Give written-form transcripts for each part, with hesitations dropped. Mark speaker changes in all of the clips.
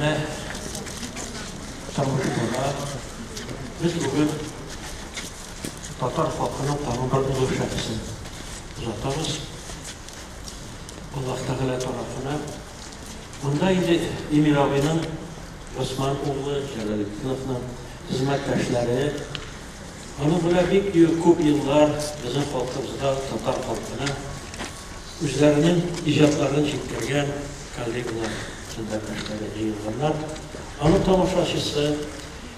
Speaker 1: Менә тормыш бара. Без бүген татар халкының тагын бер олы шәхесен озатабыз. Аллаһ Тәгалә тарафына. Монда инде Эмиль абыйның Госман углы Җәләлетдиновның хезмәттәшләре, аның белән бик күп еллар безнең халкыбызга, татар халкына үзләренең иҗатларын җиткергән коллегалар, хезмәттәшләре җыелганнар. Аның тамашачысы,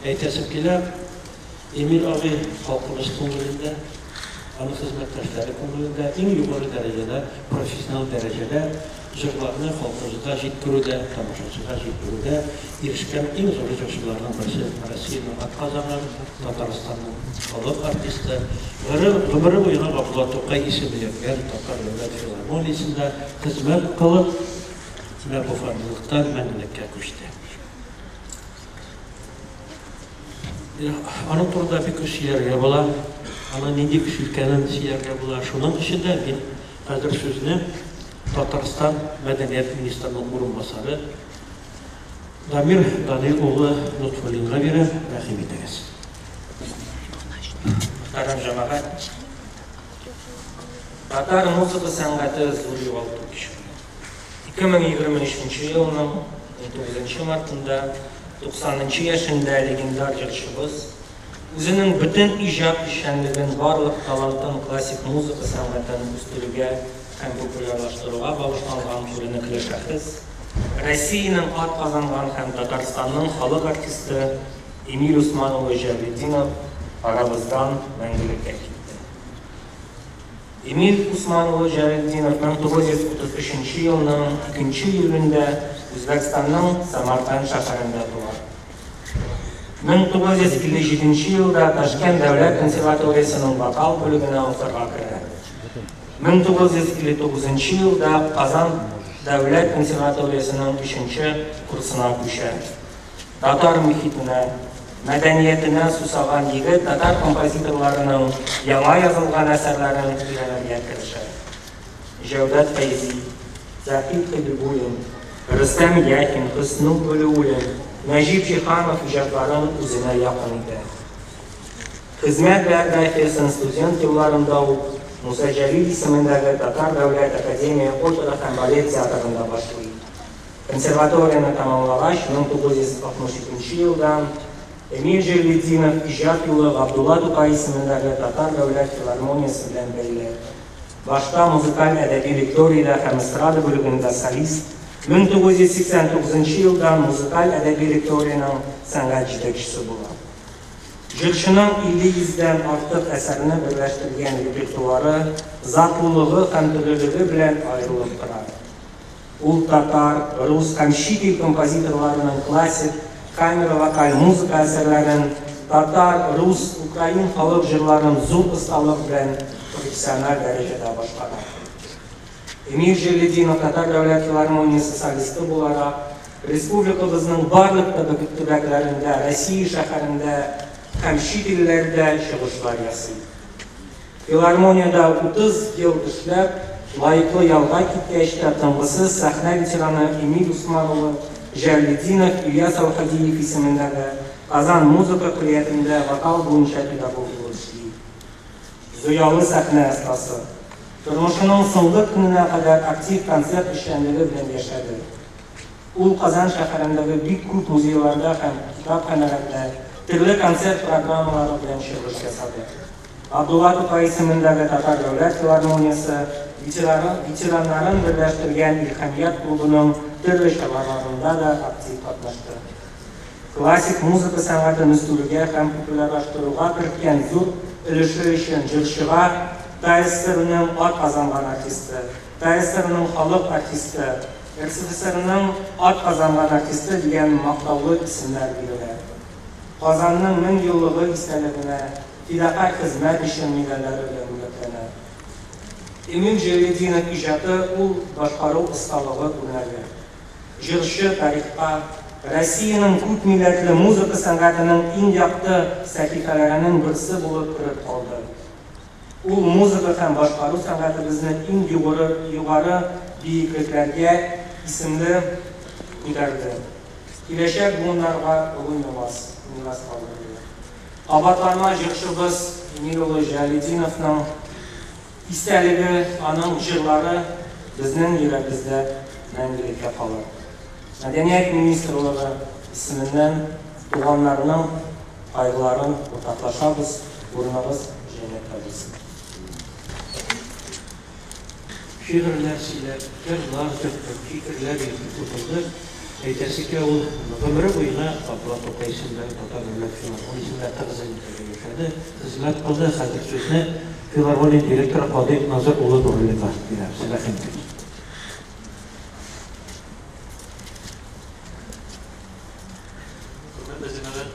Speaker 1: әйтәсем килә, Эмиль абый халкыбыз күңелендә, аның хезмәттәшләре күңелендә иң югары дәрәҗәдә, профессионал дәрәҗәдә җырларны халкыбызга җиткерүдә, тамашачыга җиткерүдә ирешкән иң зур җырчыларның берсе, Россиянең атказанган, Татарстанның халык артисты, гомере буена Габдулла Тукай исеме йөргән Татар дәүләт филармониясендә хезмәт кылып, менә бу фанилыктан мәңгелеккә күчте. Аның турында бик күп сөйләргә була, аның нинди кеше икәнен сөйләргә була. Шуның өчен дә мин хәзер сүзне Татарстан мәдәният министрының урынбасары Дамир Данил улы Нотфуллинга бирәм, рәхим итегез.
Speaker 2: Мөхтәрәм җәмәгать! Татар музыка сәнгате зур югалту кичерде. 2023 елның 19 мартында 90 нчы яшендә легендар җырчыбыз, үзенең бөтен иҗат эшчәнлеген, барлык талантын классик музыка сәнгатен үстерүгә һәм популярлаштыруга багышланган күренекле шәхес, Россиянең атказанган һәм Татарстанның халык артисты Эмиль Усман улы Җәлетдинов арабыздан мәңгелеккә китте. Эмиль Усман улы Җәлетдинов 1933 елның 2 июлендә Үзбәкстанның Самарканд шәһәрендә туа. 1957 елда Ташкент дәүләт консерваториясенең вокал бүлегенә укырга керә. 1959 елда Казан дәүләт консерваториясенең өченче курсына күчә. Татар мохитенә, мәдәниятенә сусаган егет татар композиторларының яңа язылган әсәрләрен өйрәнергә керешә. Җәүдәт Фәйзи, Заһид Хәбибуллин, Рөстәм Яхин, Хөснул Вәлиуллин, Нәҗип Җиһанов иҗатларын үзенә якын итә. Хезмәт биографиясен студент елларында ук Муса Җәлил исемендәге Татар дәүләт академия опера һәм балет театрында башлый. Консерваторияне тәмамлагач, 1962 елдан Эмиль Җәлетдинов иҗат юлы Габдулла Тукай исемендәге Татар дәүләт филармониясе белән бәйле. Башта музыкаль-әдәби лекториядә һәм эстрада бүлегендә солист, 1989 елдан музыкаль-әдәби лекториянең сәнгать җитәкчесе була. Җырчының 50 йөздән артык әсәрне берләштергән репертуары затлылыгы һәм төрлелеге белән аерылып тора. Ул татар, рус һәм чит ил композиторларының классик, камера-вокаль музыка әсәрләрен, татар, рус, украин халык җырларын зур осталык белән профессиональ дәрәҗәдә башкара. Эмиль Җәлетдинов Татар дәүләт филармониясе солисты буларак, республикабызның барлык төбәкләрендә, Россия шәһәрендә һәм чит илләрдә чыгышлар ясый. Филармониядә 30 ел эшләп, лаеклы ялга киткәч тә тынгысыз сәхнә ветераны Эмиль Усман улы Җәлетдинов Ильяс Әүхәдиев исемендәге Казан музыка көллиятендә вокал буенча педагог булып эшли. Зыялы сәхнә остасы. Тормышының соңгы көненә кадәр актив концерт эшчәнлеге белән яшәде. Ул Казан шәһәрендәге бик күп музейларда һәм китапханәләрдә төрле концерт программалары белән чыгыш ясады. Габдулла Тукай исемендәге Татар дәүләт филармониясе ветераннарын берләштергән Илһамият клубының төрле чараларында да актив катнашты. Классик музыка сәнгатен үстерүгә һәм популярлаштыруга керткән зур өлеше өчен җырчыга ТАССРның атказанган артисты, ТАССРның халык артисты, РСФСРның атказанган артисты дигән мактаулы исемнәр бирелә. Казанның 1000 еллыгы истәлегенә Фидакарь хезмәт өчен медальләре белән бүләкләнә. Эмиль Җәлетдинов иҗаты ул башкару осталыгы үрнәге. Җырчы тарихка, Россиянең күпмилләтле музыка сәнгатенең иң якты сәхифәләренең берсе булып кереп калды. Ул музыка һәм башкару сәнгатебезне иң югары югары биеклекләргә исемле күтәрде. Киләчәк буыннарга олы мирас, мирас калдырды. Кабатланма җырчыбыз Эмиль улы Җәләлетдиновның истәлеге, аның җырлары безнең йөрәгебездә мәңгелеккә калыр. Мәдәният министрлыгы исеменнән туганнарның кайгыларын уртаклашабыз, урыныгыз җәннәттә булсын.
Speaker 1: Шигырьләр сөйләп, җырлар төртеп, фикерләр йөртеп утырды. Әйтәсе килә, ул гомере буена Габдулла Тукай исемендәге Татар дәүләт филармониясендә тыгыз элемтәдә яшәде, хезмәт кылды. Хәзер сүзне филармония директоры Кадыйр Назыр улы Нуруллинга бирәбез. Рәхим итегез.
Speaker 3: Хөрмәтле җәмәгать,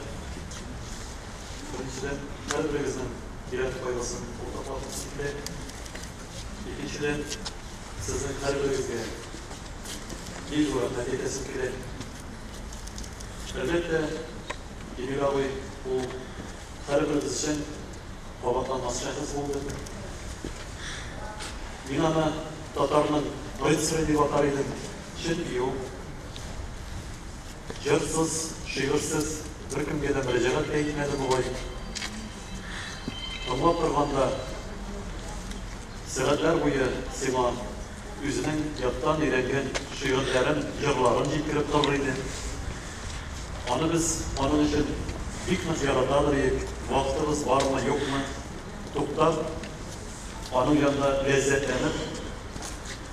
Speaker 3: беренчедән, һәрберегезнең тирән кайгысын уртаклашасым килә. Икенчедән, сезнең һәрберегезгә бик зур рәхмәт әйтәсем килә. Әлбәттә, Эмиль абый ул һәрберебез өчен кабатланмас шәхес булды. Мин аны татарның рыцаре дип атар идем, чөнки ул җырсыз, шигырьсез беркемгә дә мөрәҗәгать тә итмәде бугай. Тыңлап торганда сәгатьләр буе сиңа үзенең яттан өйрәнгән шигырьләрен, җырларын җиткереп торыр иде. Аны без аның өчен бик нык яратадыр идек, вакытыбыз бармы, юкмы, туктап, аның янында ләззәтләнеп,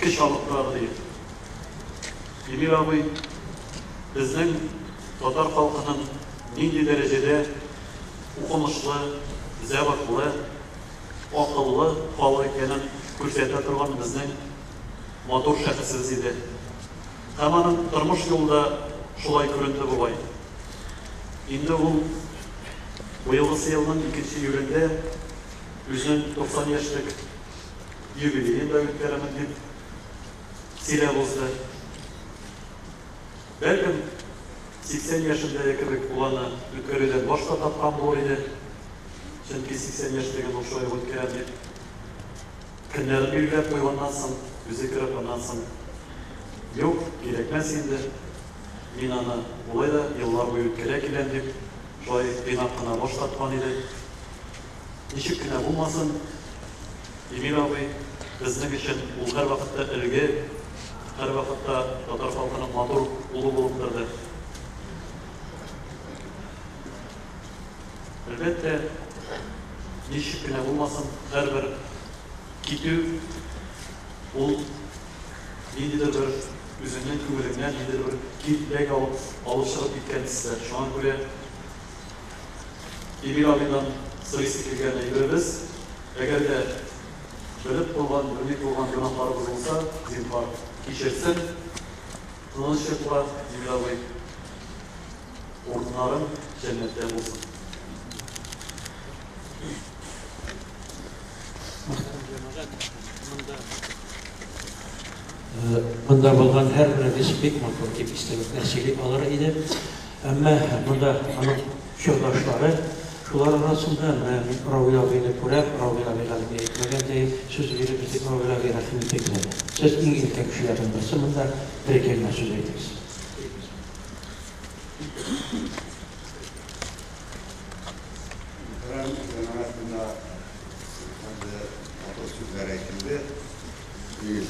Speaker 3: көч алып торабыз идек. Эмиль абый безнең татар халкының нинди дәрәҗәдә укымышлы, зәвыклы, акыллы халык икәнен күрсәтә торган безнең матур шәхесебез иде. Һәм аның тормыш юлы да шулай күренде бугай. Инде ул быелгысы елның икенче июлендә үзенең 90 яшьлек юбилеен да үткәрәмен дип сөйләп узды. Бәлкем, 80 яшендәге кебек ул аны үткәрүдән баш та тарткан булыр иде. Чөнки 80 яшьлеген ул шулай ук үткәрәм дип көннәрен билгеләп куйганнан соң, үзе кереп, аннан соң, Юк, кирәкмәс инде, мин аны болай да еллар буе үткәрә киләм, дип, шулай тыйнак кына баш тарткан иде. Ничек кенә булмасын, Эмиль абый безнең өчен ул һәрвакытта өлге, һәрвакытта татар халкының матур улы булып торды. Әлбәттә, ничек кенә булмасын, һәрбер китү ул ниндидер бер үзеңнең күңелеңнән ниндидер бер киртләк алып, алып чыгып киткән төсле. Шуңа күрә Эмиль абыйдан сорыйсы килгән әйберебез, әгәр дә белеп кылган, белми кылган гөнаһларыбыз булса, зинһар, кичерсен. Тыныч йокла, Эмиль абый. Урыннарың җәннәттә булсын.
Speaker 1: Мөхтәрәм җәмәгать, монда монда булган һәрберегез бик матур дип истәлекләр сөйли алыр иде. Әмма монда аның чордашлары, шулар арасында менә мин Равил абыйны күрәм, Равил абыйга мин әйтмәгәндәй сүз биреп бетик, Равил абый рәхим итегез әле. Сез иң өлкән кешеләрнең берсе монда, бер-ике генә сүз әйтегез.
Speaker 4: Мөхтәрәм җәмәгать, монда хәзер матур сүзләр әйтелде. Бик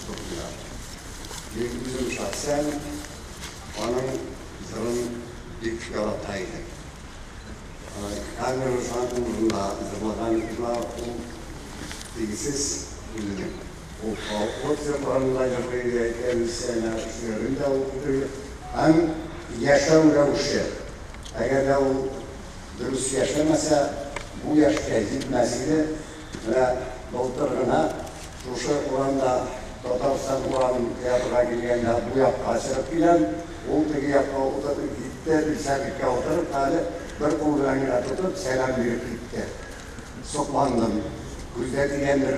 Speaker 4: турында. Мин үзем шәхсән аның җырын бик ярата идем. Хәзер жанрында җырлаган җырлар ул тигезсез үзенең. Ул халыклык җырларын да җырлый иде, әйтәбезчә, әнә шигырен дә укый. Һәм яшәү рәвеше. Әгәр дә ул дөрес яшәмәсә, бу яшькә җитмәс иде. Менә былтыр гына шушы урамда, Татарстан урамын театрга килгәндә бу якка чыгып киләм, ул теге якка утырып китте, велосипедка утырып, әле бер кул белән генә тотып, сәлам биреп китте. Сокландым. Күздә тигәндер,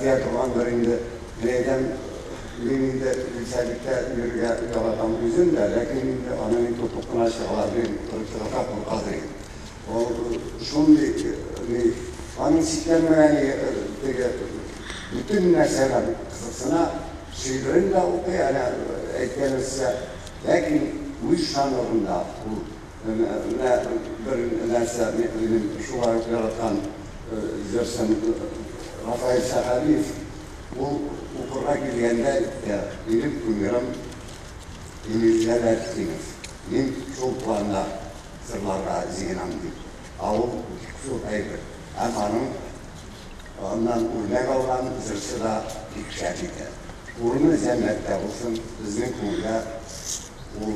Speaker 4: тия торгандыр инде. Мин әйтәм, мин инде велосипедта йөрергә яратам үзем дә, ләкин инде аны мин тотып кына чыга алмыйм, утырып чыгарга куркадыр идем. Ул шундый ни, аның чикләнмәгән теге бөтен нәрсәдән кызыксына, шигырен дә укый, әнә әйткәнебезчә, Ләкин үз жанрында ул менә бер нәрсә минем шулай ук яраткан җырчым Рафаэль Сәхәбиев ул укырга килгәндә әйтте, минем кумирым Эмиль Җәләлетдинов. Мин шул планда җырларга җыенам дип. Ә ул бик зур әйбер. Һәм аның аннан үрнәк алган җырчы да бик шәп икән. Урыны җәннәттә булсын, безнең күңелгә ул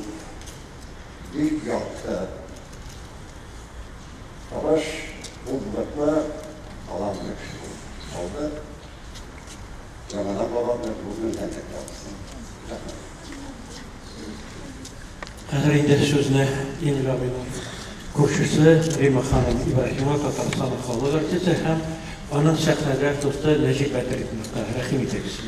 Speaker 4: бик якты, тырыш, булдыклы, талантлы кеше булып калды. Яңадан кабатлыйм, урыны җәннәттә булсын. Рәхмәт.
Speaker 1: Хәзер инде сүзне Эмиль абыйның күршесе Рима ханым Ибраһимова, Татарстанның халык артисты һәм аның сәхнәдә дусты Нәҗип Бәдретдиновка рәхим итегез.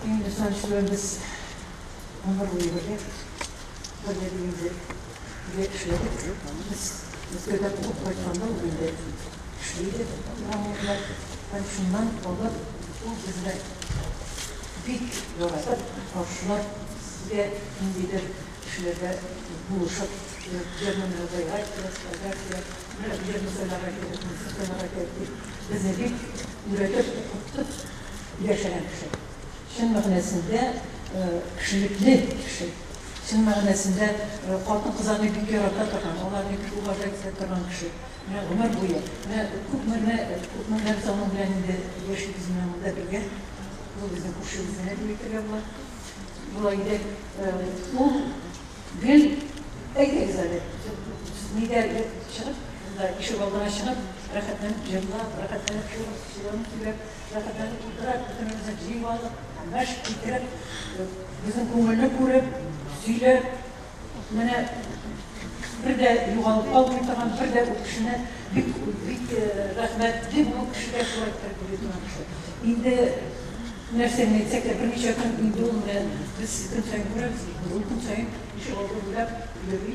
Speaker 5: Эмиль Усманович белән без гомер буе бергә, бергә дигәндә бергә эшләдек. Без Мәскәүдән укып кайтканда ул инде эшли иде Ивановлар. Һәм шуннан алып ул безне бик яратып, каршылап, безгә ниндидер эшләрдә булышып, җырны менә болайга кирәк, шулайга кирәк, менә җырны сайларга кирәк, монысын сайларга кирәк дип, безне бик өйрәтеп, укытып яшәгән кеше. Чын мәгънәсендә кешелекле кеше. Чын мәгънәсендә хатын-кызларны бик ярата торган, аларны бик уважать итә торган кеше. Менә гомер буе, менә күпме генә, күпме генә без аның белән инде яшибез менә монда бергә. Ул безнең күршебез генә дип әйтергә була. Була иде. Ул гел әйдәгез әле, нигә чыгып, монда ишек алдына чыгып, рәхәтләнеп җырлап, рәхәтләнеп шигырь сөйләп, рәхәтләнеп утыра, бөтенебезне җыеп алып, мәш китереп, безнең күңелне күреп, сөйләп, менә бер дә югалып калмый торган, бер дә ул кешене бик бик рәхмәтле бу кешегә шулай иттереп йөри торган кеше. Инде нәрсә генә әйтсәк тә, берничә көн инде ул менә без көн саен күрәбез, ул көн саен ишегалды буйлап йөри.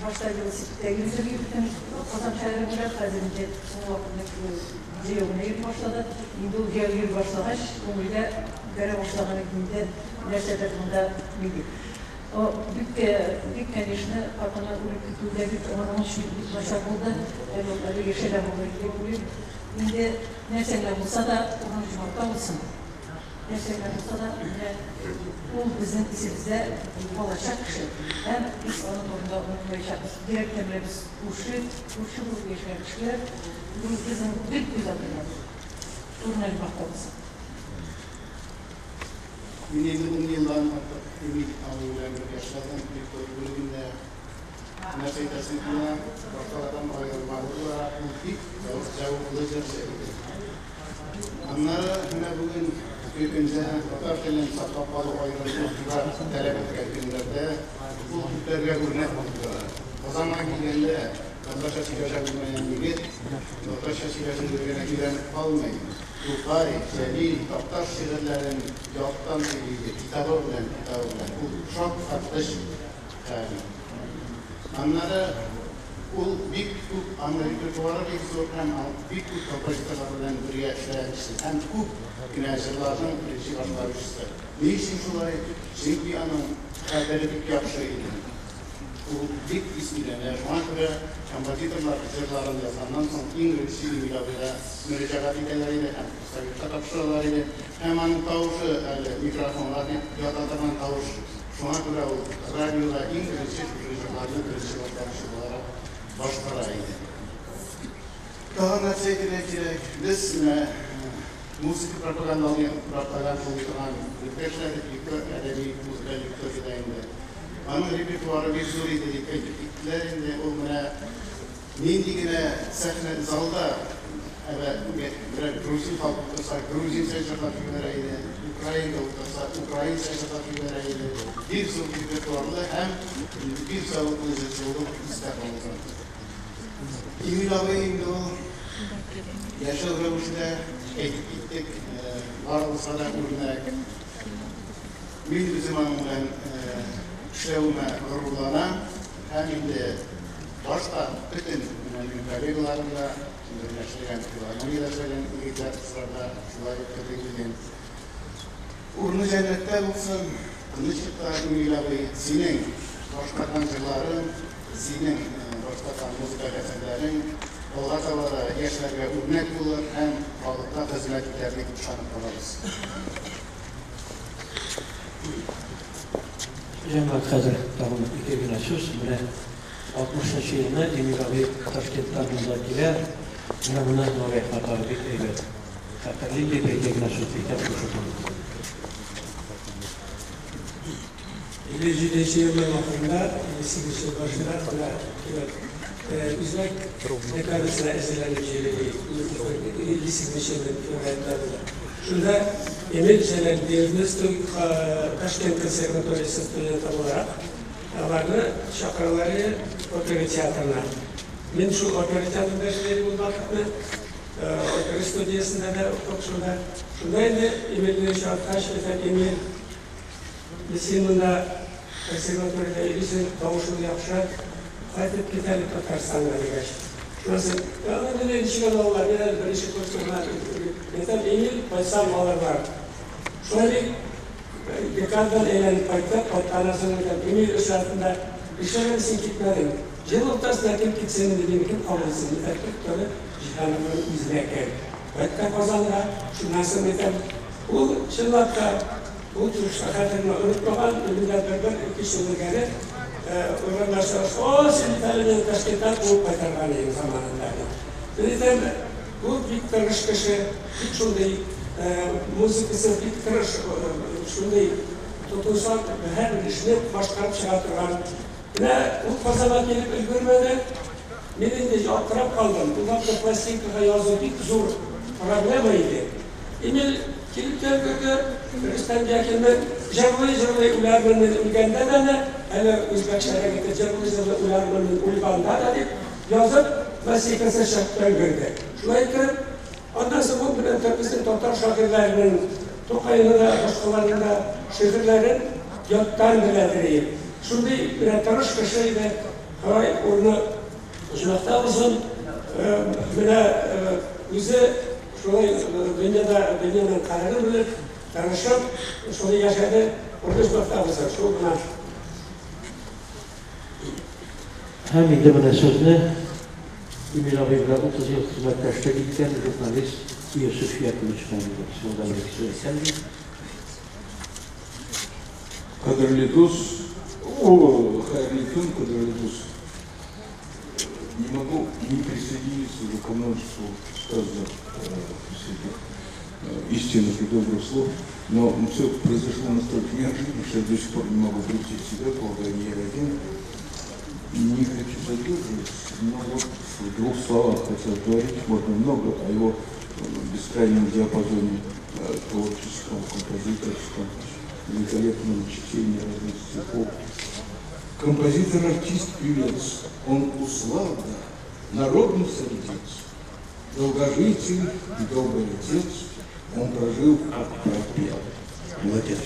Speaker 5: Башта велосипедта йөрде бөтен Казан шәһәре буйлап, хәзер инде соңгы вакытта җәяү генә йөри башлады. Инде ул җәяү йөри башлагач, күңелгә бәрә башлаган иде инде, нәрсәдер монда ни дип. Бик тә, бик, конечно, хатыны үлеп китүе дә бик аның өчен бик начар булды. Әле ул әле яшәгән булыр иде дип уйлыйм. Инде нәрсә генә булса да, урыны оҗмахта булсын. Нәрсә генә булса да, менә ул безнең исебездә калачак кеше һәм без аның турында онытмаячакбыз. Бигрәк тә менә без күрше, күрше булып яшәгән кешеләр, ул безнең гел күз алдында. Урыны оҗмахта булсын.
Speaker 6: Мин инде ун елдан артык Эмиль абый белән бергә эшләдем, Виктор бүлегендә. Нәрсә әйтәсем килә, башкалардан аерылмалы буларак, ул бик зәвыклы җырчы иде. Аннары менә бүген көндә татар телен саклап калу аерым игътибар таләп иткән көннәрдә ул күпләргә үрнәк булып тора. Казанга килгәндә татарча сөйләшә белмәгән егет татарча сөйләшергә генә өйрәнеп калмый. Тукай, Җәлил, Такташ шигырьләрен яттан сөйли иде, китабы белән, китабы белән. Ул шаккаткыч хәл. Аннары ул бик күп, аның репертуары бик зур һәм бик күп композиторлар белән бергә эшләгән кеше һәм күп кенә җырларның беренче башкаручысы. Ни өчен шулай? Чөнки аның хәтере бик яхшы иде. Ул бик тиз өйрәнә. Шуңа күрә композиторлар җырларын язганнан соң иң беренче Эмиль абыйга мөрәҗәгать итәләр иде һәм советка тапшыралар иде. Һәм аның тавышы әле микрофонга дип ята торган тавыш. Шуңа күрә ул радиода иң беренче шушы җырларны беренче башкаручы буларак башкара иде. Тагын нәрсә әйтергә кирәк, без менә музыка пропагандалый пропагандалый торган бүлектә эшләдек, Виктор әдәби музыка лекториядә инде. Аның репертуары бик зур иде дип әйтеп киттеләр инде. Ул менә нинди генә сәхнә залда берәр грузин халкы утырса, грузинча җырлап җибәрә иде, украинка утырса, украинча җырлап җибәрә иде. Бик зур репертуарлы һәм бик зәвыклы җырчы булып истә калды. Эмиль абый инде ул яшәү рәвеше дә әйтеп киттек, барыбызга да үрнәк. Мин үзем аның белән эшләвемә горурланам һәм инде Башка бөтен менә минем коллегаларым да, бергә эшләгән, филармониядә эшләгән егетләр, кызлар да шулай ук тәбриклим. Урыны җәннәттә булсын, тыныч йокла, Эмиль абый. Синең башкарган җырларың, синең башкарган музыкаль әсәрләрең алга таба да яшьләргә үрнәк булыр һәм халыкка хезмәт итәр дип ышанып калабыз.
Speaker 1: Җәмәгать, хәзер тагын ике генә сүз. Менә 60 нчы елны Эмиль абый Ташкенттан монда килә. Менә моны Нурый Әхмәт абый бик әйбәт хәтерли, дип ике генә сүз әйтәм шушы турыда.
Speaker 7: 57 нче елның ахырында, 58 нче ел башында менә килеп, үзбәк декадасына әзерләнеп йөри, 58 нче елның февралендә булды. Шунда Эмиль Җәләлдиевне Ташкент консерваториясе студенты буларак, аларны чакыралар иде опера театрына. Мин шул опера театрында эшли идем ул вакытны. Опера студиясендә дә укып шунда. Шунда инде Эмильне очраткач, әйтәм, Эмиль, син монда консерваториядә йөрисең, тавышың яхшы, кайтып кит әле Татарстанга, дигәч. Шуннан соң, аны мине ничек алалар, мин әле беренче курста гына. Әйтәм, Эмиль, кайтсам алырлар. Шулай дип, Декададан әйләнеп кайттык, кайтканнан соң әйтәм, Эмиль очратында, нишләп әле син китмәдең? Ел уртасында кем китсен инде, мине кем кабул итсен? Мин әйтәм, туктале, Җиһановның үзенә кер. Кайт та Казанга, шуннан соң әйтәм, ул чынлап та ул чурышка хәтерне онытмаган, минем дә бер-бер ике-өч ел элгәре урамда очрашып, О, син бит әле мине Ташкенттан куып кайтарган идең заманында, ди. Мин әйтәм, Ул бик тырыш кеше, бик шундый музыкасы бик тырыш, шундый тотынсаң, һәрбер эшне башкарып чыга торган. Менә ул Казанга килеп өлгермәде, мин инде аптырап калдым. Ул вакытта пластинкага язу бик зур проблема иде. Эмиль килеп тә өлгерде, Рөстәм Якинның Җырлый-җырлый үләрмен мин үлгәндә дә не, әле үзбәкчәрәк итеп Җырлый-җырлый үләрмен мин үлганда да дип, Язып, пластинкасы чыгып та өлгерде. Шулай итеп, аннан соң ул белән дә безнең татар шагыйрьләренең, Тукайны да, башкаларны да шигырьләрен яттан беләдер ием. Шундый менә тырыш кеше иде. Ходай урыны оҗмахта булсын. Менә үзе шулай дөньяда дөньяның кадерен белеп, тырышып, шулай яшәде. Урыны оҗмахта булсын. Шул гына.
Speaker 1: Һәм инде менә сүзне Эмиль абый белән 30 ел хезмәттәшлек иткән журналист Йосыф Яковлевичка бирәбез. Ул да бер-ике сүз әйтсен ди.
Speaker 8: Кадерле дус, о, хәерле көн, кадерле дус. Не могу не присоединиться уже ко множеству сказанных всяких истинных и добрых слов, но все произошло настолько неожиданно, что я до сих пор не могу прийти в себя, полагаю, не я один. Не хочу задерживать, но вот в двух словах хотел говорить, можно много о его бескрайнем диапазоне творческом, композиторском, великолепном чтении разных стихов. Композитор, артист, певец, он услада народных сердец, долгожитель и добрый отец, он прожил, как пропел. Молодец.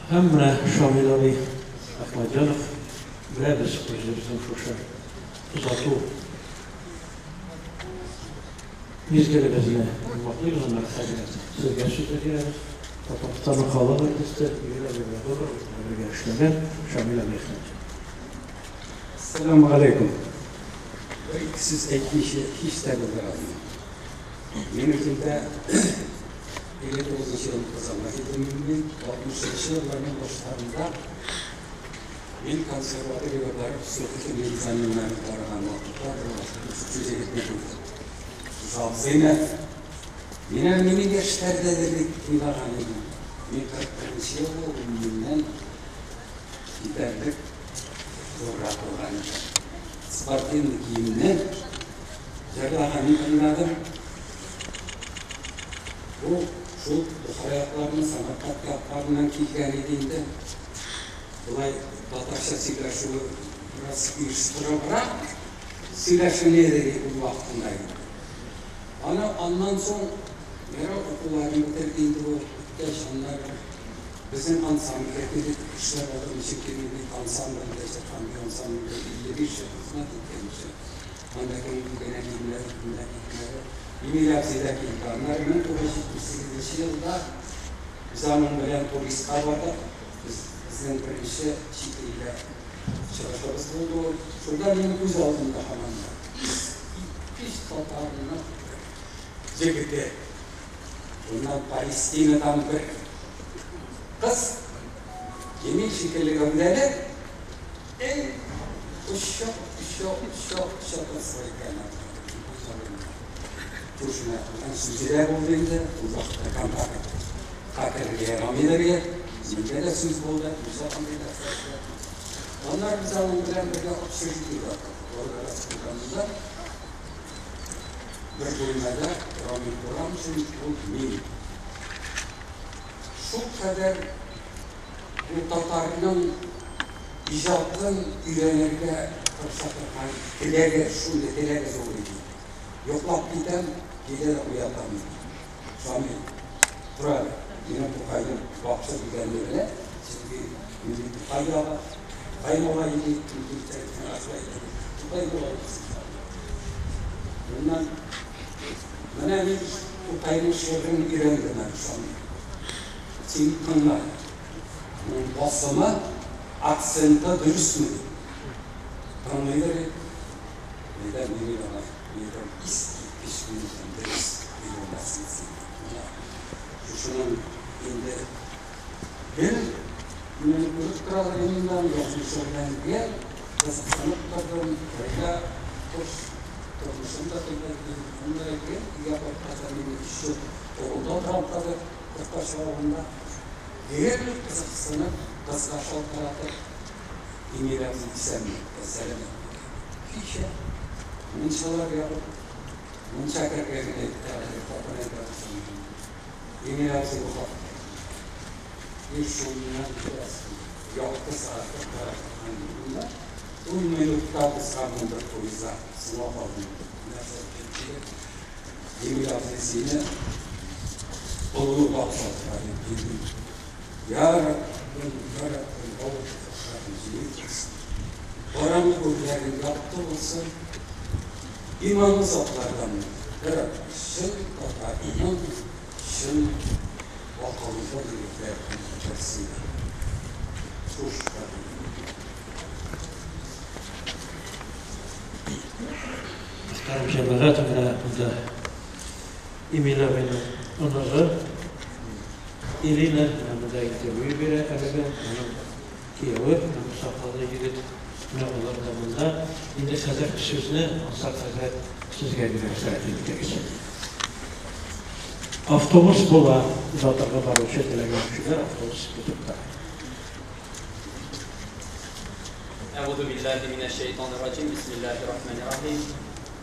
Speaker 1: Һәм менә Шамил абый Әхмәтҗанов белән без үзебезнең шушы озату мизгелебезне йомгаклыйбыз. Аннары хәзер сезгә сүзне бирәбез. Татарстанның халык артисты, Юлия Белогорова белән бергә эшләгән Шамил абый Әхмәтҗанов.
Speaker 9: Әссәламү галәйкүм. Бер-ике сүз әйтмичә һич тә булдыра алмыйм. Мин үзем дә 59 нчы елны Казанга килдем мин. 60 нчы елларның башларында мин консерваториягә барып вступительный экзаменнар караган вакытта бер шушы егетне күрдем. Шушы абзыйны мин әле минем яшьләрдәдер дип уйлаган идем. Мин 41 нче елгы, ул миннән җитәрлек зуррак булган икән. Спортивный киемнән җырлаганын тыңладым. Бу шул Бохара якларының, Самарканд якларыннан килгән иде инде. Болай татарча сөйләшүе бераз оештырыбрак сөйләшүне иде ул вакытында инде. Аны аннан соң ярар укуларын бетерде инде бу, беткәч аннары. Безнең ансамбльгә килеп эшләп алдым, чөнки мин бит ансамбльдә җырган, ансамбльдә 55 ел хезмәт иткән кеше. Анда кем генә килмәде, кемнәр китмәде. Эмиль абзый да килде. Аннары 1978 елда без аның белән Туриска бардык. Без, безнең беренче чит илгә чыгышыбыз булды ул. Шунда минем күз алдымда һаман да искиткеч татарның бер җегете. Шуннан Палестинадан бер кыз, Җәмил шикелле гәүдәле, әй, оча, оча, оча, оча торса икән күз алдымда. Шушына кылган сүзе дә булды инде, ул вакытта контактка керергә ярамый иде. Миндә дә сүз булды, үзе андый да. Аннары без аның белән бергә общежитиегә Волгоградск янында бер бүлмәдә Рамил Курамшин, ул мин. Шул кадәр бу татарның иҗатын өйрәнергә тырыша торган теләге, шундый теләге зур иде. Йоклап китәм, килә дә уята мине. Шамил, тор әле, минем Тукайның бакча дигәнне белә, чөнки мин бит Тукай ягы, Тукай малае ди, Тукай малае дисең. Моннан менә мин Тукайның шигырен өйрәндем әле, Шамил. Син тыңла. Моның басымы, акценты дөресме? Тыңлыйдыр бит. Әйдә, мин аңа әйтәм, искиткеч минем дөрес өйрәнәсең син. Менә шушының инде гел мине күреп торадыр инде, язмышы белән гел кызыксынып тордым, кайда кош тормышын да белмәдем. Монда гел өйгә кайтканда мин өч ел авылда торам хәзер, Кортач авылында. Гел кызыксынып, кызга шалтыратып, Эмиль абзый исәнме, сәламәтме? Кичә мунчалар ягып, мунча кергән генә әйтте әле, хатын әйтә башлады. Эмиль абзый бу хакта. И шуннан күрәсең, якты сәгатькә карап торган юлында ун минутта узганмын бер поездга, соңга калдым. Нәрсә килеп, Эмиль абзый сине олылап сатыра дип килдем. Я Раббым, я Раббым, авыр тотышларын җиңел кылсын. Караңгы күкләрең якты булсын. Иманлы затлардан бер чын татарның чын акыллы егетләренең берсе. Хуш,
Speaker 1: Мөхтәрәм җәмәгать, менә монда Эмиль абыйның оныгы Ирина менә монда интервью бирә әлегә. Аның кияве, менә сакаллы егет, менә алар да монда. Инде хәзер сүзне Ансар хәзрәт сезгә бирәм, рәхим итегез. Автобус була, озатырга баручы теләгән кешеләр автобус көтеп тора.
Speaker 10: Әгъузу биллаһи минәш шәйтанир раҗим. Бисмиллаһир рахманир рахим.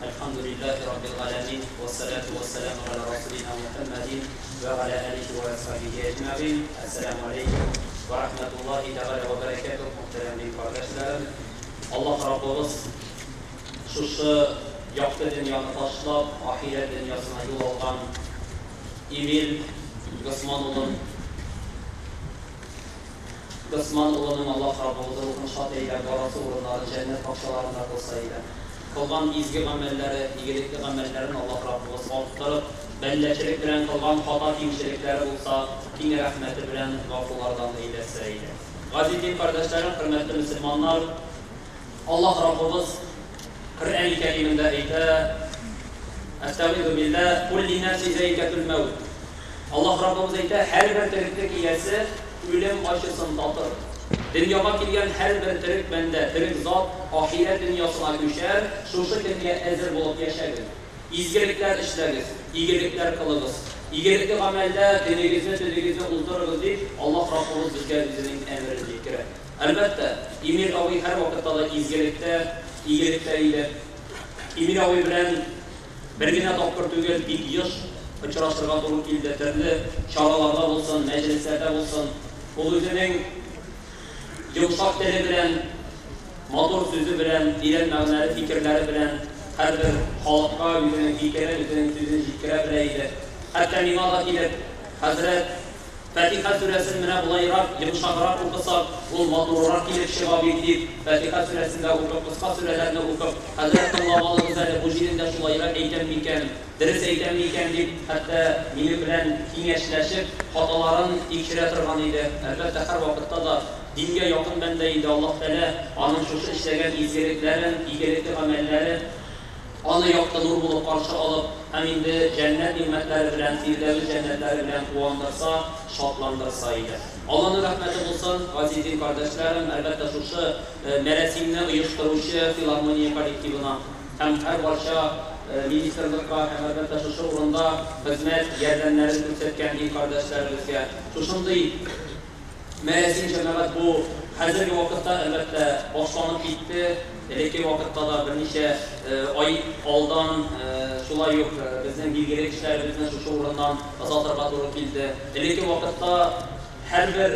Speaker 10: Әлхәмдүлиллаһи раббил галәмин, вәссәлату вәссәламу галә расулина Мухәммәдин вә галә әлихи вә әсхабихи әҗмәгыйн. Әссәламу алейкум вә рахмәтуллаһи тәгалә вә бәрәкәтүһ, мөхтәрәм дин кардәшләрем. Аллаһ Раббыбыз шушы якты дөньяны ташлап, ахирәт дөньясына юл алган Эмиль Госман улын, Госман улының Аллаһ Раббыбыз рухын шат әйләп, барасы урыннарын җәннәт бакчаларында кылса иде. Кылган изге гамәлләре, игелекле гамәлләрен Аллаһ Раббыбыз арттырып, бәндәчелек белән кылган хата-кимчелекләре булса, киң рәхмәте белән гафулардан әйләсә иде. Газиз дин кардәшләрем, хөрмәтле мөселманнар, Аллаһ Раббыбыз Коръәни Кәримендә әйтә, Әстәгыйзу билләһ, Кул линәфси зәикәтул мәүт. Аллаһ Раббыбыз әйтә, һәрбер тереклек иясе үлем ачысын татыр. Дөньяга килгән һәрбер терек бәндә, терек зат ахирәт дөньясына күчәр, шушы көнгә әзер булып яшәгез. Изгелекләр эшләгез, игелекләр кылыгыз. Игелекле гамәлдә көнегезне, төнегезне уздырыгыз, дип, Аллаһ Раббыбыз безгә үзенең әмерен җиткерә. Әлбәттә, Эмиль абый һәрвакытта да изгелектә, игелектә иде. Эмиль абый белән бер генә тапкыр түгел, бик еш очрашырга туры килде, төрле чараларда булсын, мәҗлесләрдә булсын. Ул үзенең йомшак теле белән, матур сүзе белән, тирән мәгънәле фикерләре белән һәрбер халыкка үзенең фикерен, үзенең сүзен җиткерә белә иде. Хәтта миңа да килеп, Хәзрәт, Фатиха сүрәсен менә болайрак, йомшаграк укысак, ул матуррак килеп чыга бит дип, Фатиха сүрәсен дә укып, кыска сүрәләрне укып, хәзрәт тыңлап алыгыз әле, бу җирендә шулайрак әйтәм микән, дөрес әйтәм микән дип, хәтта минем белән киңәшләшеп, хаталарын тикшерә торган иде. Әлбәттә, һәрвакытта да дингә якын бәндә иде. Аллаһ Тәгалә аның шушы эшләгән изгелекләрен, игелекле гамәлләрен аны якты нур булып каршы алып, һәм инде җәннәт нигъмәтләре белән, Фирдәвес җәннәтләре белән куандырса, шатландырса иде. Алланың рәхмәте булсын, газиз дин кардәшләрем, әлбәттә, шушы мәрасимне оештыручы филармония коллективына һәм һәрбарча министрлыкка һәм әлбәттә шушы урында хезмәт ярдәмнәрен күрсәткән дин кардәшләребезгә шушындый мәрасим җәмәгать бу хәзерге вакытта әлбәттә башланып китте. Элекке вакытта да берничә ай алдан шулай ук безнең билгеле кешеләребезне шушы урыннан озатырга туры килде. Элекке вакытта һәрбер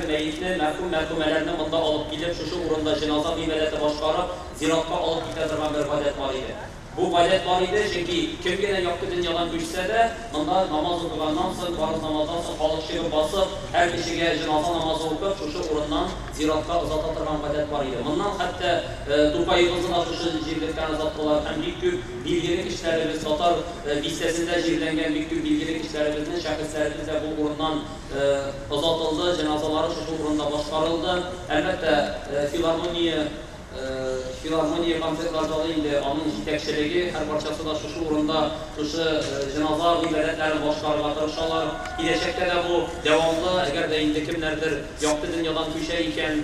Speaker 10: мәетне, мәрхүм мәрхүмәләрне монда алып килеп, шушы урында җеназа гыйбадәте башкарып, зиратка алып китә торган бер гадәт бар иде. Бу гадәт бар иде, чөнки кем генә якты дөньядан күчсә дә, монда намаз укыганнан соң, фарыз намаздан соң халык чыгып басып, һәр кешегә җеназа намазы укып, шушы урыннан зиратка озата торган гадәт бар иде. Моннан хәтта Тукаебызны да шушы җирлектән озаттылар һәм бик күп билгеле кешеләребез, татар бистәсендә җирләнгән бик күп билгеле кешеләребезне, шәхесләребез дә бу урыннан озатылды, җеназалары шушы урында башкарылды. Әлбәттә, филармония концертлар залы инде аның җитәкчелеге, һәр барчасы да шушы урында шушы җеназа гыйбадәтләрен башкарырга тырышалар. Киләчәктә дә бу дәвамлы, әгәр дә инде кемнәрдер якты дөньядан күчә икән,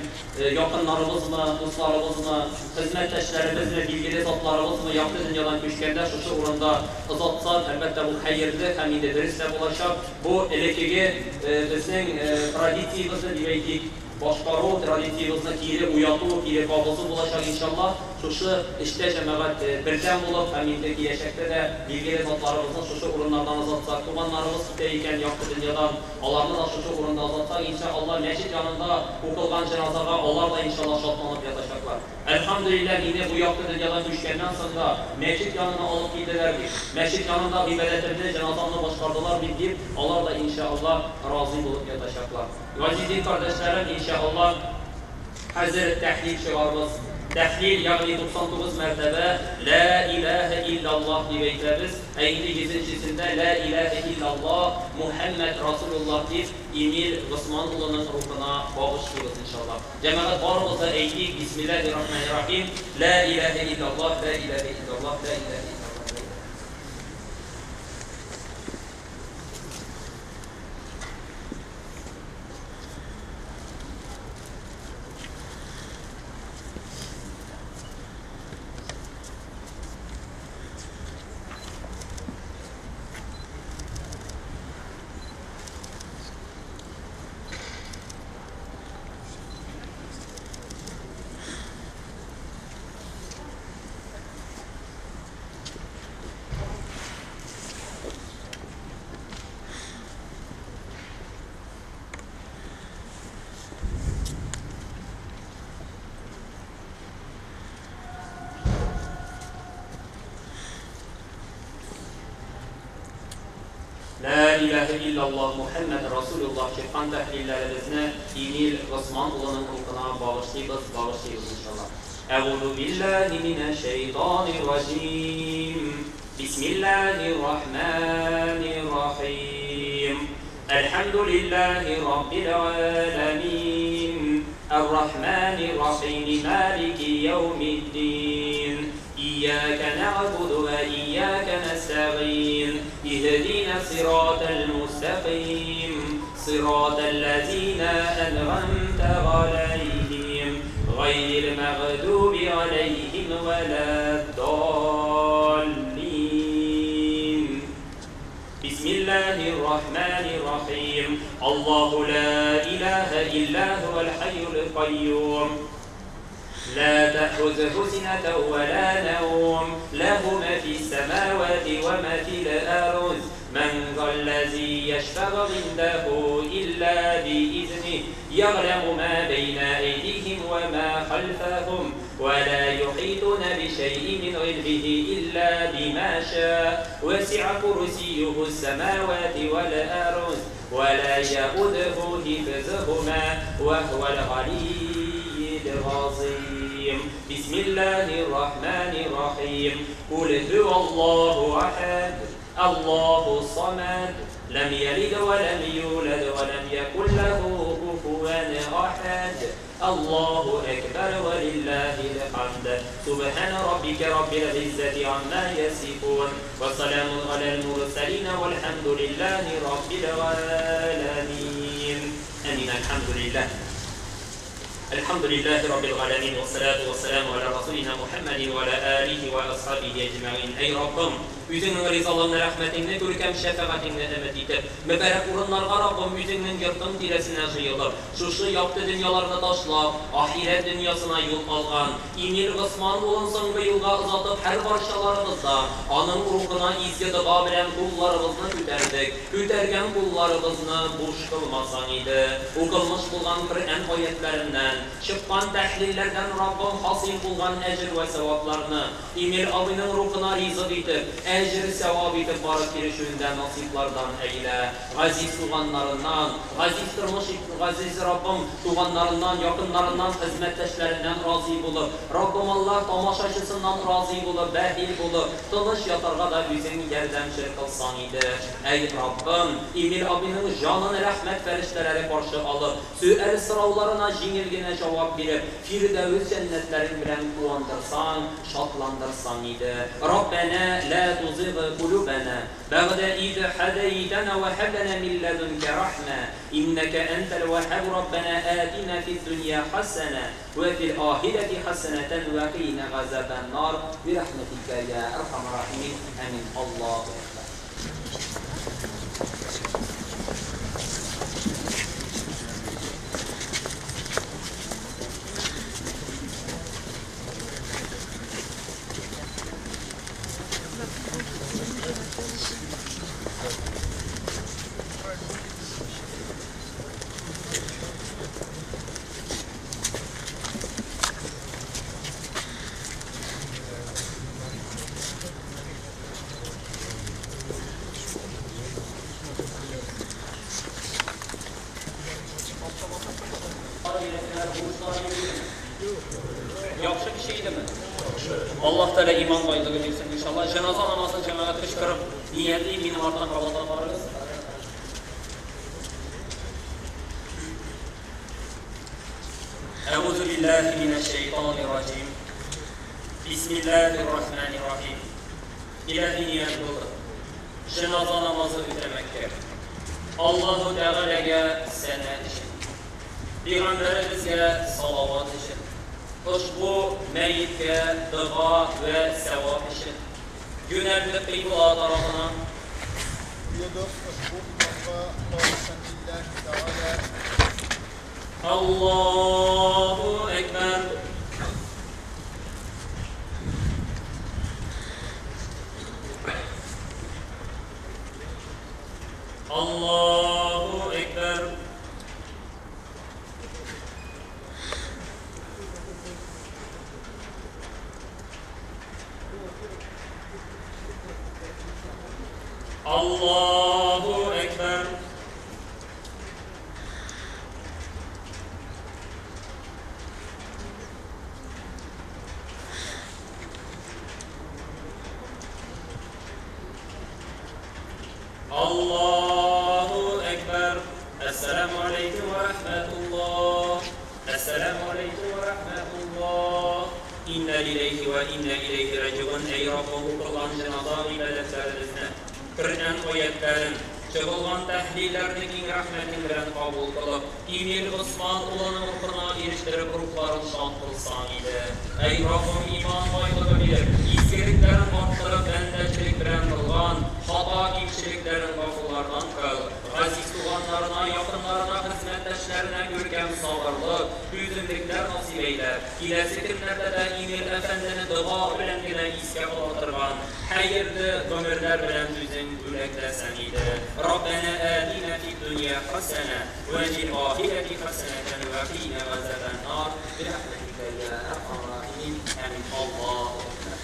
Speaker 10: якыннарыбызмы, дусларыбызмы, хезмәттәшләребезме, билгеле затларыбызмы якты дөньядан күчкәндә шушы урында озатсак, әлбәттә бу хәерле һәм инде дөрес тә булачак. Бу элеккеге безнең традициябезне дип әйтик, башкару традициябезне кире уяту, кире кабызу булачак иншалла. Шушы эштә җәмәгать бердәм булып һәм инде киләчәктә дә билгеле затларыбызны шушы урыннардан озатсак, туганнарыбыз китә икән якты дөньядан, аларны да шушы урында озатсак, иншалла мәчет янында укылган җеназага алар да иншалла шатланып ятачаклар. Әлхәмдүлилләһ, мине бу якты дөньядан күчкәннән соң да мәчет янына алып килделәр бит. Мәчет янында гыйбадәтемне, җеназамны башкардылар бит дип, алар да иншалла разый булып ятачаклар. Газиз дин кардәшләрем, иншалла хәзер тәхлил чыгарбыз. Тәхлил, ягъни 99 мәртәбә ла илаһа иллаллаһ дип әйтәбез. Ә инде 100-нчесендә ла илаһа иллаллаһ Мухаммад Расулуллаһ дип Эмиль Госман улының рухына багышлыйбыз иншалла. Җәмәгать барыбыз да әйтик, бисмиллаһир-рахманир-рахим, ла илаһа иллаллаһ, ла илаһа иллаллаһ, ла илаһа иллаллаһ. La ilahe illallah Muhammed Rasulullah çıkan tahlillerimizni Emil Osman ulunun ruhuna bağışlayınız, bağışlayınız inşallah. Euzu billahi mineşşeytanirracim. Bismillahirrahmanirrahim. Elhamdülillahi Rabbil alemin. Errahmanirrahim. Maliki yevmiddin. إياك نعبد وإياك نستعين اهدنا الصراط المستقيم صراط الذين أنعمت عليهم غير المغضوب عليهم ولا الضالين. بسم الله الرحمن الرحيم. الله لا إله إلا هو الحي القيوم لا تأخذه سنة ولا نوم له ما في السماوات وما في الأرض من ذا الذي يشفع عنده إلا بإذنه يعلم ما بين أيديهم وما خلفهم ولا يحيطون بشيء من علمه إلا بما شاء وسع كرسيه السماوات والأرض ولا يؤوده حفظهما وهو العلي العظيم. بسم الله الرحمن الرحيم. قل هو الله أحد الله الصمد لم يلد ولم يولد ولم يكن له كفوا أحد. الله أكبر ولله الحمد. سبحان ربك رب العزة عما يصفون وسلام على المرسلين والحمد لله رب العالمين. آمين. الحمد لله. الحمد لله رب العالمين والصلاة والسلام على رسولنا محمد وعلى آله وأصحابه أجمعين. أي ربهم Үзеңнең ризалыгыңны, рәхмәтеңне, күркәм шәфәгатеңне өмет итеп, мөбарәк урыннарга Раббым үзеңнең йортың тирәсенә җыелып, шушы якты дөньяларны ташлап, ахирәт дөньясына юл алган Эмиль Госман улын соңгы юлга озатып, һәр барчаларыбызда аның рухына изге дога белән кулларыбызны күтәрдек. Күтәргән кулларыбызны буш кылмасаң иде. Укылмыш булган Коръән аятларыннан, чыккан тәхлилләрдән Раббым хасил булган әҗер вә савапларны Эмиль абыйның рухына ризык итеп, әҗер савап итеп барып килешүендә насыйплардан әйлә. Газиз туганнарыннан, газиз тормыш, газиз Раббым туганнарыннан, якыннарыннан, хезмәттәшләреннән разый булып, Раббым Аллаһ тамашачысыннан разый булып, бәхил булып, тыныч ятарга да үзең ярдәмче кылсаң иде. Әй Раббым, Эмиль абыйның җанын рәхмәт фәрештәләре каршы алып, сөаль сорауларына җиңел генә җавап биреп, Фирдәвес җәннәтләрең белән куандырсаң, шатландырсаң иде. Раббана ла تزغ قلوبنا بعد إذ هديتنا وهب لنا من لدنك رحمة إنك أنت الوهاب. ربنا آتنا في الدنيا حسنة وفي الآخرة حسنة وقنا عذاب النار برحمتك يا أرحم الراحمين. آمين. الله أكبر. Яхшы кеше идеме? Аллаһ Тәгалә иман байлыгы бирсен иншалла. Җеназа намазын җәмәгать кычкырып, ниятли минем арттан кабатлап барыгыз. Әгъузу биллаһи минәш шәйтанир раҗим. Бисмиллаһир рахманир рахим. Илаһи ният булды. Җеназа намазы үтәмәккә. Аллаһу Тәгаләгә сәнә өчен, Пәйгамбәребезгә салават өчен, ошбу мәеткә дога вә савап өчен юнәлде кыйбла тарафына. Аллаһу әкбәр. Аллаһу әкбәр. Allahu Ekber. Allahu Ekber. Esselamu Aleyküm ve Rahmetullah. Esselamu Aleyküm ve Rahmetullah. İnna lillahi ve inna ileyhi raciun. Ey Rabbim, kılgan cenaza ibadetlerimizne, Kur'an ayetlerin, чыгылган тәхлилләрне киң рәхмәтең белән кабул кылып, Эмиль Госман улының рухына ирештереп, рухларын шат кылсаң иде. Әй Раббым, иман байлыгы биреп, изгелекләрен арттырып, бәндәчелек белән кылган хата кимчелекләрен гафулардан кыл. Газиз туганнарына, якыннарына, хезмәттәшләренә күркәм сабырлык, түземлекләр насыйп әйлә. Киләсе көннәрдә дә Эмиль әфәндене дога белән генә искә ала торган хәерле гомерләр белән үзең бүләкләсәң иде. ربنا آتنا في الدنيا حسنة وفي الآخرة حسنة وقنا عذاب النار برحمتك يا أرحم الراحمين. Амин, амин. Аллаһу әкбәр.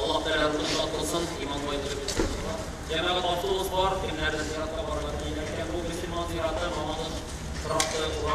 Speaker 10: Аллаһ Тәгалә рухын шат кылсын, иман байлыгы бирсен. Җәмәгать, автобус бар, кемнәрдер зиратка барырга телиләр икән, бу мөселман зираты, Мамадыш торакты урамы.